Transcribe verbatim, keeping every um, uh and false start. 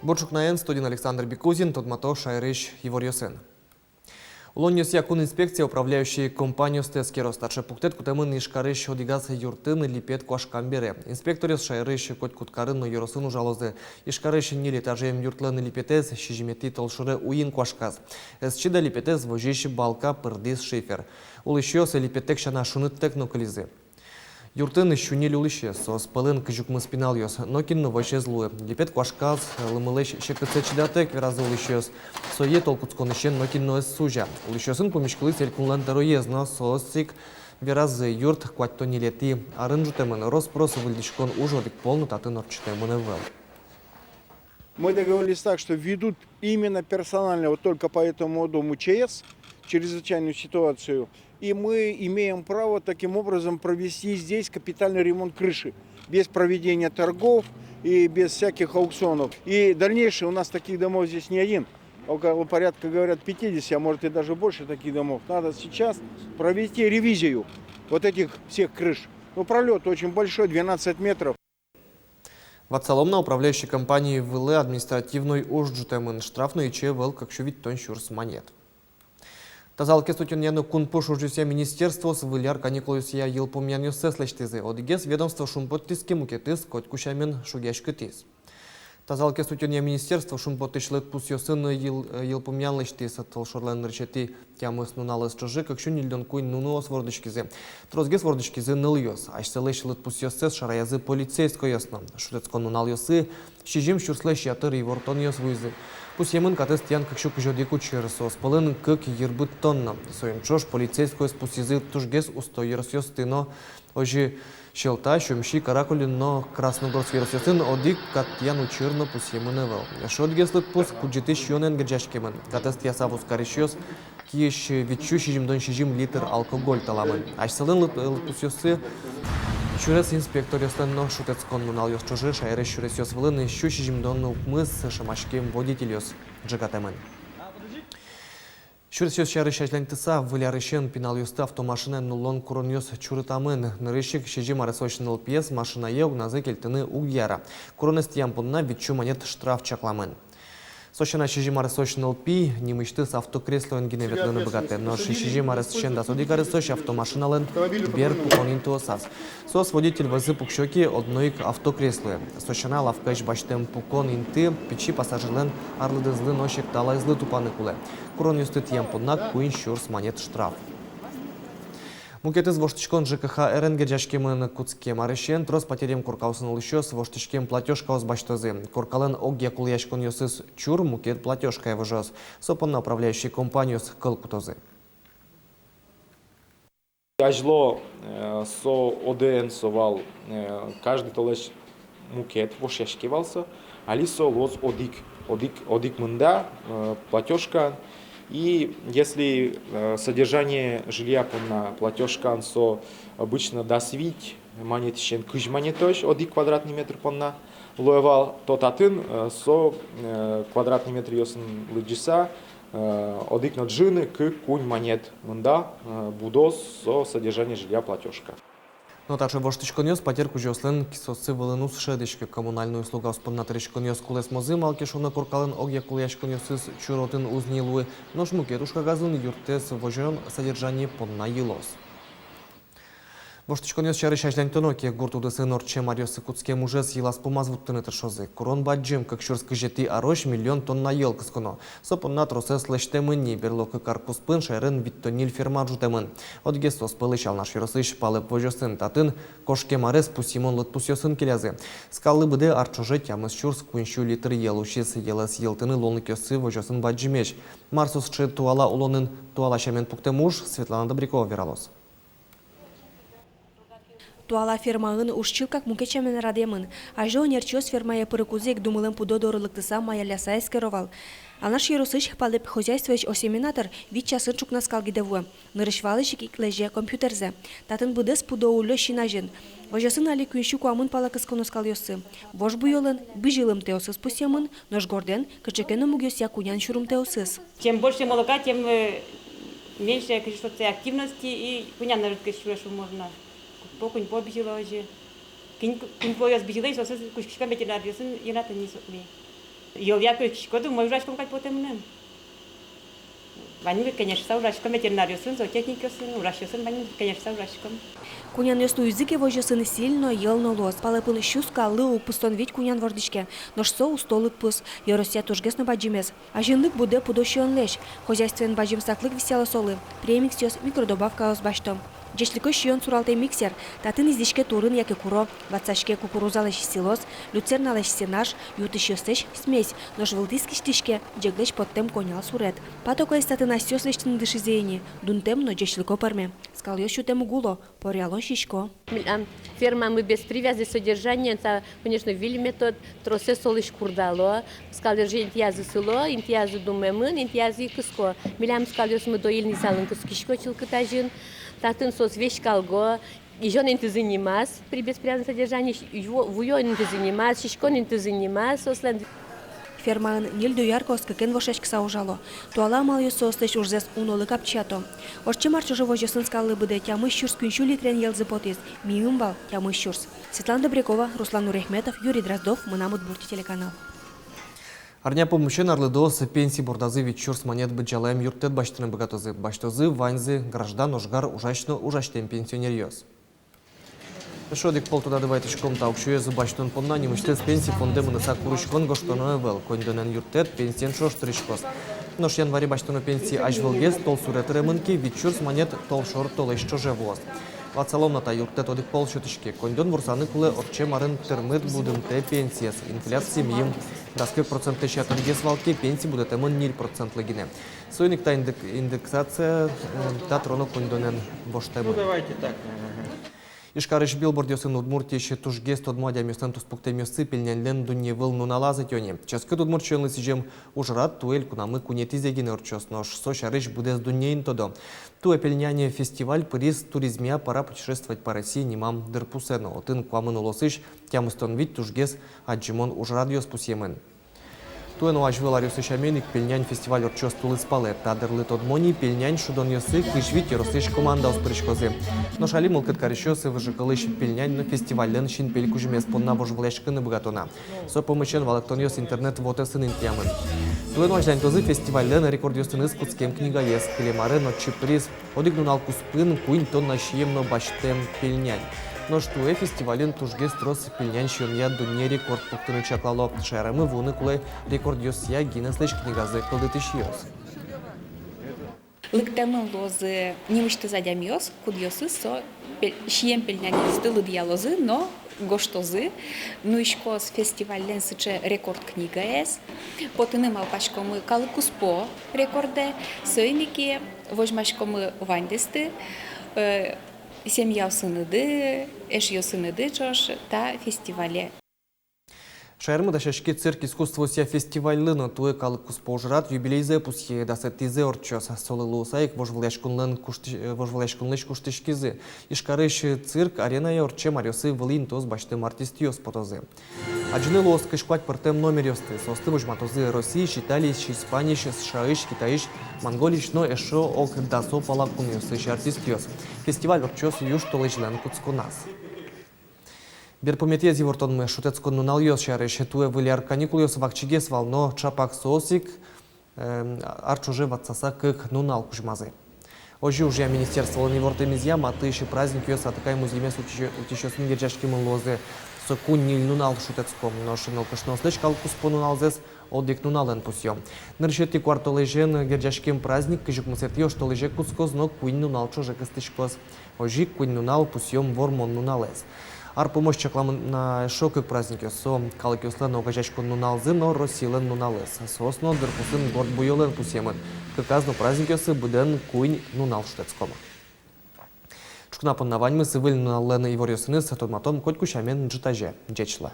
Бур ӵукнаен, студиын Александр Бекузин, тодмато шаерысь иворъёсын. Улонниосъя кун инспекция управляющий компаниосты эскероз. Таӵе пуктэт кутэмын Ижкарысь одӥгаз юртын липет куашкам бере. Инспекторъёс шаерысь котькуд карын но ёросын ужалозы. Ижкарысь ньыль этажъем юртлэн липетэз сизьыметӥ толшоре уин куашказ. Ӧз чида липетэз возись балка, пырдӥз шифер. Улӥсьёс липеттэк сяна шуныттэк но кылизы. Юртын сю ньыль улӥсез, соос пӧлын кызь укмыс пиналъёс, нокин но вӧсь ӧз луы. Липет куашказ лымылэсь секытсэ чидатэк, веразы улӥсьёс. Сое тол кутсконысен нокин но ӧз сузя. Улӥсьёсын пумиськылӥз элькунлэн тӧроез но, соос ик веразы, юрт куатьтон ньылетӥ арын ӝутэмын. Рос-прос выльдӥськон уж одӥг пол но татын ортчытэмын ӧвӧл. Мы договорились так, что ведут именно персонально вот только по этому дому Ч С, чрезвычайную ситуацию. И мы имеем право таким образом провести здесь капитальный ремонт крыши без проведения торгов и без всяких аукционов. И дальнейшее, у нас таких домов здесь не один. Около порядка, говорят, пятидесяти, а может и даже больше таких домов. Надо сейчас провести ревизию вот этих всех крыш. Ну, пролёт очень большой, двенадцать метров. Ватсалом на, управляющий компаниос вылэ административной уж ӝутэмын, штраф но ичи ӧвӧл, кык сю витьтон сюрс манет. Тазалыкез утёнъя но кунпуш ужъёсъя министерствоос Выль ар каникулъёсъя йылпумъянъёссэс лэсьтӥзы. Одӥгез ведомство шумпоттӥз ке, мукетыз котьку сямен шугъяськытӥз. Тазалыкез утёнъя министерство шумпоттӥсь лыдпусъёсын йыл-, йылпумъян лэсьтӥз. Толшорлэн нырысетӥ тямыс нуналэз ӵоже кык сю ньыльдон куинь нуныос вордӥськизы. Тросгес вордӥськизы нылъёс. Асьсэлэсь лыдпусъёссэс шараязы полицейскойёс но. Шутэтскон нуналъёсы сизьым сюрслэсь ятыр ивортонъёс вуизы. Пусъемын катэз тӥян кык сю кызь одӥг учыр, соос пӧлын кык йыр быдтон но. Соин ӵош полицейскойёс пусйизы тужгес усто ёросъёсты но. Озьы Сьӧлта, Сюмси, Каракулино но Красногорск ёросъёсын одӥг кат тӥян учыр но пусъемын ӧвӧл. Эшшо одӥгез лыдпус кудӟытӥсь юонэн герӟаськемын. Катэз тӥяса вузкарисьёс киысь вить сю сизьымдон сизьым литр алкоголь таламын. Асьсэлэн лыд-, лыдпусъёссы сюрес инспекторъёслэн но. Шутэтскон нуналъёс ӵоже шаерысь сюресъёс вылын сю сизьымдон укмыс шамаськем водительёс ӝегатэмын. Сюресъёс сярысь азьланьтыса, Выль арысен пиналъёсты автомашинаен нуллон куронъёс чурытамын. Нырысь ик сизьым аресозь нылпиез машинае огназэ кельтыны уг яра. Куронэз тӥям понна вить сю манет штраф чакламын. Со сяна, сизьым аресозь нылпи нимысьтыз автокреслоен гинэ ветлыны быгатэ. Нош сизьым аресысен дас одӥг аресозь автомашиналэн бер пукон интыосаз. Соос водитель вӧзы пуксё ке, одно ик автокреслое. Со сяна, лавкаысь басьтэм пукон инты пичи пассажирлэн арлыдызлы но секталаезлы тупаны кулэ. Куронъёсты тӥям понна куинь сюрс манет штраф. Мукетыз воштӥськон ЖКХ-рен герӟаськемын. Кутскем арысен трос патеръем коркаосын улӥсьёс воштӥськем платёжкаос басьтозы. Коркалэн огъя кулэяськонъёсыз чур мукет платёжкае выжоз. Со понна управляющий компаниос кыл кутозы. Азьло, э, со ОДН со вал, э, каждый толэзь мукет вошъяське вал со, али со луоз одӥг, одӥг, одӥг мында, э, платёжка. И если, э, содержание жилья понна платёжкаын со обычно дас вить манетысен кызь манетозь одӥг квадратный метр понна луэ вал, то татын, э, со, э, квадратный метръёсын лыдӟыса, э, одӥг но ӝыны кык-куинь манет мында, э, будоз со содержание жилья платёжка. Но таӵе воштӥськонъёс патер кузёослэн кисыоссы вылын уз шӧдӥськы. Коммунальной услугаос понна тыриськонъёс кулэсмозы, малы ке шуоно коркалэн огъя кулэяськонъёсыз чур отын уз ни луы. Нош мукет уж кагазын юрттэс возён содержание понна йылоз. Воштӥськонъёс сярысь азьланьтоно ке, гурт удысын ортчем аръёсы кутскем ужез йылаз-пумаз вуттыны тыршозы. Курон бадӟым. Кык сюрс кызетӥ арозь миллион тонна йӧл кысконо. Со понна тросэз лэсьтэмын ни. Берло кык ар куспын шаерын витьтон ньыль ферма ӝутэмын. Одӥгез соос пӧлысь Алнаш ёросысь Палэп возёсын. Татын кошкем арез пусйымон лыдпусъёсын келязы. Скаллы быдэ ар ӵоже тямыс сюрс куинь сю литр йӧл усиз. Йӧлэз йылтыны луонлыкъёссы возёсын бадӟымесь. Мар со сыӵе туала улонын, туала сямен пуктэм уж, Светлана Добрякова вералоз. Туала фермаын уж чылкак мукет сямен радъямын. Азьло ӧнерчиос фермае пырыкузы ик думылэм пудо доры лыктыса, маяляса эскеро вал. Алнаш ёросысь Палэп хозяйствоысь осеменатор вить часын ӵукна скал гидэ вуэ. Нырысь валысь ик лэзе компьютерзэ. Татын быдэс пудо уллё син азьын. Возёсын али куинь сю куамын пала кысконо скалъёссы. Вож буёлэн бызьылымтэосыз пусъемын, нош гордэн кыӵе ке но мугъёсъя кунян сюрымтэосыз. Чем больше молока, тем, э, меньше, кызьы шуод, активности и кунян ӧжыт ке сюре, шуом, можно. Куинь пол, куинь пол бызьыло озьы. Куинь, куинь полъёс бызьыло, и соосыз кутскиськом ветеринаръёсын, йӧнатыны сокме. Йӧлъя кырӟаськод, умой ужаськом кадь потэ мыным. Ваньмы кенешса ужаськом, ветеринаръёсын, зоотехникъёсын, ужасьёсын, ваньмы кенешса ужаськом. Кунянъёс луизы ке возьёсын, сӥль но, йӧл но луоз. Палэпын сю скаллы уг пыстон вить кунян вордӥське, нош со усто лыдпус, ёросъя тужгес но бадӟымез. Азинлык будэ пудо сиёнлэсь. Хозяйствоын бадӟым саклык висъяло солы. Премиксъёс, микродобавкаос басьто. Ӟечлыко сиён суралтэ миксер. Татын изиське турын яке куро, ватсаське кукурузалэсь силос, люцерналэсь сенаж, ю-тысьёслэсь смесь, нош вылтӥз кисьтӥське ӟеглэсь поттэм конял сурет. Патокоез татын асьсэос лэсьтыны дышизы ини, дунтэм но ӟечлыко пӧрме. Скалъёс сютэм уг уло, поръяло, сисько. Милям фермамы без привязи содержания, та, конечно, выль метод, тросэз солэсь курдало. Скалъёс же интыязы сыло, интыязы думемын, интыязы кыско. Милям скалъёсмы доильный залын кыскисько чылкыт азьын. Татын соос весь калго. Изён интызы нимаз, при без привязном содержании, ю-, вуён интызы нимаз, сиськон интызы нимаз соослэн. Фермаын ньыль дояркаос кыкен вошъяськыса ужало. Туала амалъёс соослэсь ужзэс унолы капчиято. Ортчем ар ӵоже возьёсын скаллы быдэ тямыс сюрс куинь сю литрен йӧлзы потӥз, мимым вал тямыс сюрс. Светлана Добрякова, Руслан Нурахметов, Юрий Дроздов, «Мынам Удмуртие» телеканал. Арня пумысен арлыдоос пенси бордазы вить сюрс манет быдӟалаем юрттэт басьтыны быгатозы. Басьтозы ваньзы: граждан, ожгар, ужась но ужасьтэм пенсионеръёс. Эшшо одӥг пол тодады вайытӥськом: та уксёез басьтон понна нимысьтыз пенси фондэ мыныса куриськон гожтоно ӧвӧл, коньдонэн юрттэт пенсиен ӵош тыриськоз. Нош январе басьтоно пенси азьвылгес, толсуре тыремын ке, вить сюрс манет толшор толэзь ӵоже вуоз. Ватсалом на, та юрттэт одӥг пол сётӥське. Коньдон ворсаны кулэ ортчем арын тырмыт будымтэ пенсиез. Инфляция мимала дас кык процентлэсь ятыргес вал ке, пенси будэтэмын ньыль процентлы гинэ. Соин ик та индек-, индексация, э, та тыроно коньдонэн воштэмын. Ну, давайте так, ага. Ижкарысь билбордъёсын Удмуртиысь тужгес тодмо адямиослэн туспуктэмъёссы пельняньлэн дунневыл нуналаз ӧтё ни. Ческыт удмурт сиёнлы сӥзем ужрад туэ элькунамы куинетӥзэ гинэ ортчоз, нош со сярысь быдэс дуннеын тодо. Туэ пельнянь фестиваль пыриз «Туризмия пора путешествовать по России» нимам дырпусэ но. Отын куамын улосысь тямыстон вить тужгес адӟымон ужрадъёс пусъемын. Туэ но азьвыл аръёсы сямен ик пельнянь фестиваль ортчоз тулыспалэ. Та дырлы тодмо ни, пельнянь шудонъёсы кызь вить ёросысь командаос пыриськозы. Нош али мылкыд карисьёс выжыкылысь пельнянь но фестивальлэн синпель кузьымез понна вожвылъяськыны быгато на. Со пумысен валэктонъёс интернет вотэсын интыямын. Туэ но азьланьтозы фестивальлэн рекордъёсыныз кутскем книгаез. Кылем арын отчы пыриз одӥг нунал куспын куинь тонна сием но басьтэм пельнянь. Нош туэ фестивальын тужгес трос пельнянь сиёнъя дунне рекорд пуктыны чаклало. Шаерамы вуыны кулэ рекордъёсъя Гиннеслэсь книгазэ кылдытӥсьёс. Лыктэмын луозы нимысьтыз адямиос, кудъёсыз со пель-, сием пельняньёсты лыдъялозы но гожтозы. Нуиськоз фестивальлэн сыӵе рекорд книгаез. Потыны малпаськомы калык куспо рекордэ, соин ик возьмаськомы ваньдэсты, э, семьяосыныды, эшъёсыныды ӵош та фестивале. Шаермы дасяське цирк искусствоосъя фестивальлы но. Туэ калык куспо ужрад юбилейзэ пусъе, дасэтӥзэ ортчоз. Солы луыса ик вожвылъяськонлэн куштӥ-, э, вожвылъяськонлэсь куштӥськизы. Ижкарысь цирк аренае ортчем аръёсы вылӥ интыос басьтэм артистъёс потозы. Адӟыны луоз кызь куать пӧртэм номеръёсты. Соосты возьматозы Россиысь, Италиысь, Испаниысь, СШАысь, Китайысь, Монголиысь но эшшо ог дасо пала кунъёсысь артистъёс. Фестиваль ортчоз южтолэзьлэн кутсконаз. Берпуметӥез ивортонмы шутэтскон нуналъёс сярысь. Туэ Выль ар каникулъёс вакчигес вал, но чапак соос ик, эм, ар ӵоже ватсаса кык нунал кузьмазы. Озьы, ужъя министерстволэн ивортэмезъя, матысь праздникъёс атыкай музъемез утисе-, утисьёсын герӟаськемын луозы. Соку ньыль нунал шутэтском, нош нылкышноослэсь калык куспо нуналзэс одӥг нуналэн пусъём. Нырысетӥ куартолэзен герӟаськем праздник кызь укмысэтӥ оштолэзе кутскоз но куинь нунал ӵоже кыстӥськоз. Озьы ик куинь нунал пусъём Вормон нуналэз. Ар пумозь чакламын на эшшо кык праздникъёс. Со калыкъёслэн огазеяськон нуналзы но Россилэн нуналэз. Соос но дырпусын горд буёлэн пусъемын. Кыказ но праздникъёсы быдэн куинь нунал шутэтскомы. Ӵукна понна ваньмыз. Выль нуналлэн иворъёсыныз тодматом котьку сямен ӝытазе. Ӟеч луэ.